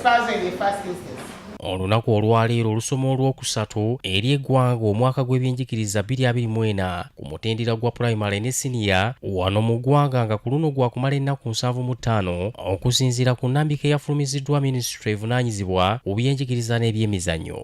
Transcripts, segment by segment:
Espousal in the first instance. Olunaku olwaleero olusoma olwokusatu eri eggwanga omwaka gw'ebyenjigiriza 2024 ku mutendera gwa pulayimale ne siniya wano mu ggwanga, nga ku luno gwakumala ennaku 75 okusinziira ku nnambika eyafulumiziddwa minisitule evunaanyizibwa ku byenjigiriza n'ebyemizannyo.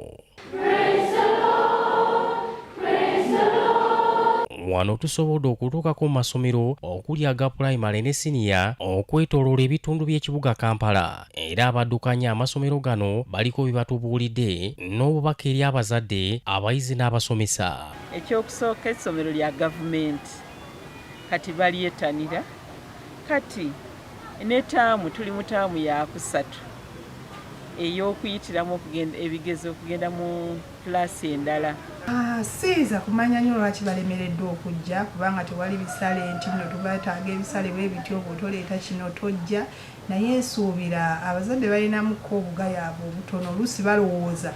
Wano tusobodde okutuukako mu masomero okuli aga pulayimale ne siniya okwetooloola ebitundu by'ekibuga Kampala, era abaddukanya amasomero gano baliko bye batubuulidde n'obubaka eri abazadde, abayizi n'abasomesa. Ekyokusooka, essomero lya gavumenti, kati balyettanira. Kati ne taamu, tuli mu taamu yakusatu ey'okuyitiramu okugenda ebigezo okugenda mu kilaasi endala. Siyinza kumanya nnyo lwaki balemereddwa okujja, kubanga tewali bisale nti nno tubeetaaga ebisale bwe bityo, bw'otoleeta kino tojja. Naye nsuubira abazadde balinamuko obugayaavu obutono. Oluusi balowooza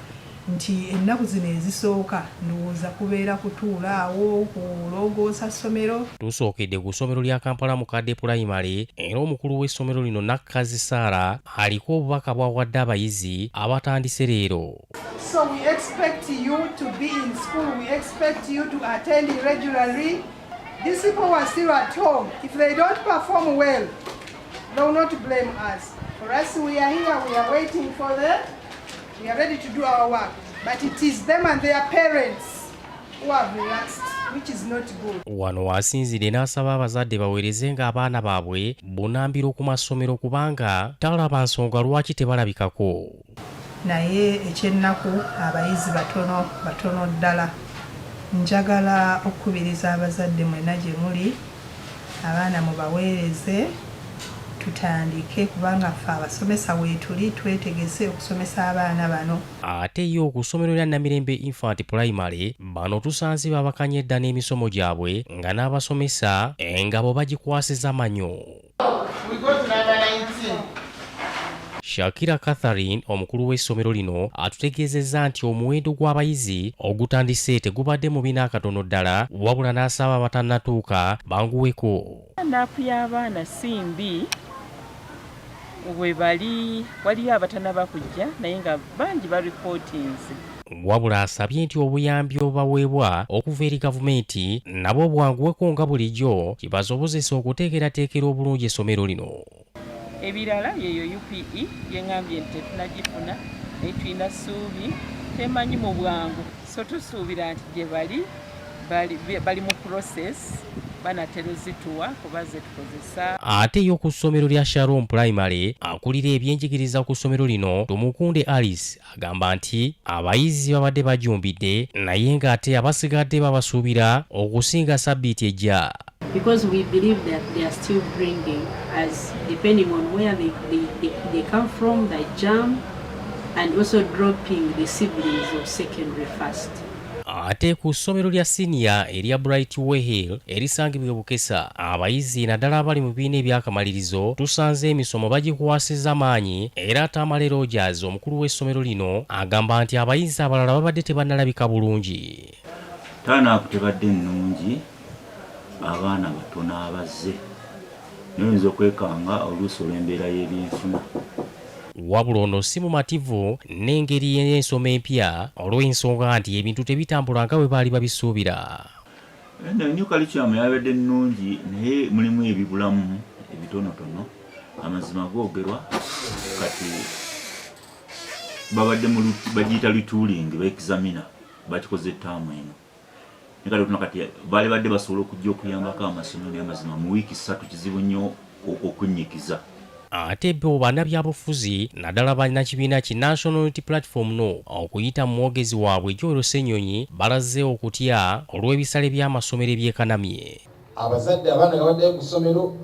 nti ennaku zino ezisooka ndowooza kubeera kutuula awo kulongoosa ssomero. Tusookedde ku ssomero lya Kampala Mukadde Pulayimale, era omukulu w'essomero lino, Nakkazi Saara, aliko obubaka bw'awadde abayizi abatandise leero. So we expect you to be in school, we expect you to attend regularly. These people who are still at home, if they don't perform well, they will not blame us. For us, we are here, we are waiting for them, we are ready to do our work. But it is them and their parents who have relaxed, which is not good. Wano wasinzidde n'asaba abazadde baweereze ng'abaana baabwe bunambiro ku masomero, kubanga talaba nsonga lwaki tebalabikako. Naye ekyennaku, abayizi batono batono ddala. Njagala okukubiriza abazadde mwenna gye muli, abaana mubaweereze tutandike, kubanga ffe abasomesa weetuli twetegese okusomesa abaana bano. Ate yo ku ssomero lya Namirembe Infant Primary, bano tusanze babakanye edda n'emisomo gyabwe, nga n'abasomesa engabo bagikwasiza manyo. We go to number 19. Shakira Catherine, omukulu w'essomero lino, atutegeezezza nti omuwendo gw'abayizi ogutandise tegubadde mubi n'akatono ddala, wabula n'asaba abatannatuuka banguweko. Naapu y'abaana si mbi we bali, waliyo abatannaba kujja, naye nga bangi baripootinze. Wabula asabye nti obuyambi obubaweebwa okuva eri gavumenti nabwo bwanguweko nga bulijjo, kibasobozesa okuteekerateekera obulungi essomero lino. Ebirala yeyo UPE yeŋŋambye nti tetunagifuna, naye tulina ssuubi, temanyi mu bwangu, so tusuubira nti gye bali bali mu process, banatera ozituwa kuba ze tukozesa. Ate yo ku ssomero lya Shalom Primary, akulira ebyenjigiriza ku ssomero lino, Tumukunde Alice, agamba nti abayizi babadde bajumbidde, naye ng'ate abasigadde babasuubira okusinga sabbiiti ejja. Because we believe that they are still bringing, as depending on where they come from, the jam, and also dropping the siblings of secondary first. Ate ku ssomero lya siniya erya Bright Way Hill erisangibwa e Bukesa, abayizi naddala abali mu bibiina ebyakamalirizo tusanze emisomo bagikwasiza maanyi, era Tamale Rogers, omukulu w'essomero lino, agamba nti abayizi abalala babadde tebannalabika bulungi. Turn-up tebadde nnungi, abaana batono abazze, naye oyinza okwekanga oluusi olw'embeera y'ebyenfuna. Wabula ono si mumativu n'engeri y'ensoma empya, olw'ensonga nti ebintu tebitambula nga bwe baali babisuubira. New curriculum yabadde nnungi, naye mulimu ebibulamu ebitonotono. Amazima googerwa, kati babadde bagiyita retooling, ba examiner bakikoze ettaamu eno, naye kati otuna kati baali badde basobola okujja okuyambako amasomero, naye amazima mu wiiki 3 kizibu nnyo okunnyikiza. Ate bo bannabyabufuzi, naddala bannakibiina ki National Unity Platform, no okuyita mu mwogezi waabwe Joel Ssenyonyi, balaze okutya olw'ebisale by'amasomero ebyekanamye. Abazadde abaana nga baddayo ku ssomero,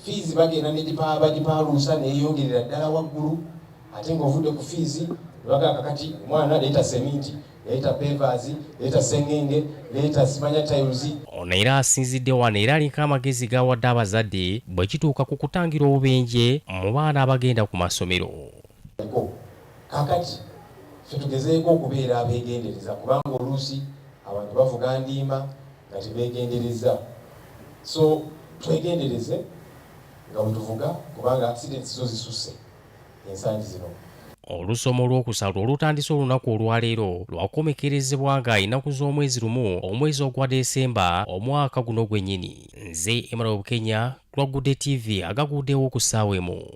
fiizi bagenda bagipaaluusa neyongerera ddala waggulu. Ate ng'ovudde ku fiizi, nebagaa kakati omwana leeta seminti, leeta pavers, leeta sengenge, leeta simanya tiles. Ono era asinzidde wano era aliko amagezi g'awadde abazadde bwe kituuka ku kutangira obubenje mu baana abagenda ku masomero. Kakati ffe tugezeeko okubeera abeegendereza, kubanga oluusi abantu bavuga ndiima nga tebeegendereza. So twegendereze nga bwe tuvuga, kubanga accidents zo zisusse ensangi zino. Olusoma olwokusatu olutandise olunaku olwaleero lwakomekerezebwa nga ennaku z'omwezi 1 omwezi ogwa Desemba omwaka guno gwennyini. Nze Emmanuel Bukenya, Lwagudde TV agaguddewo ku ssaawa emu.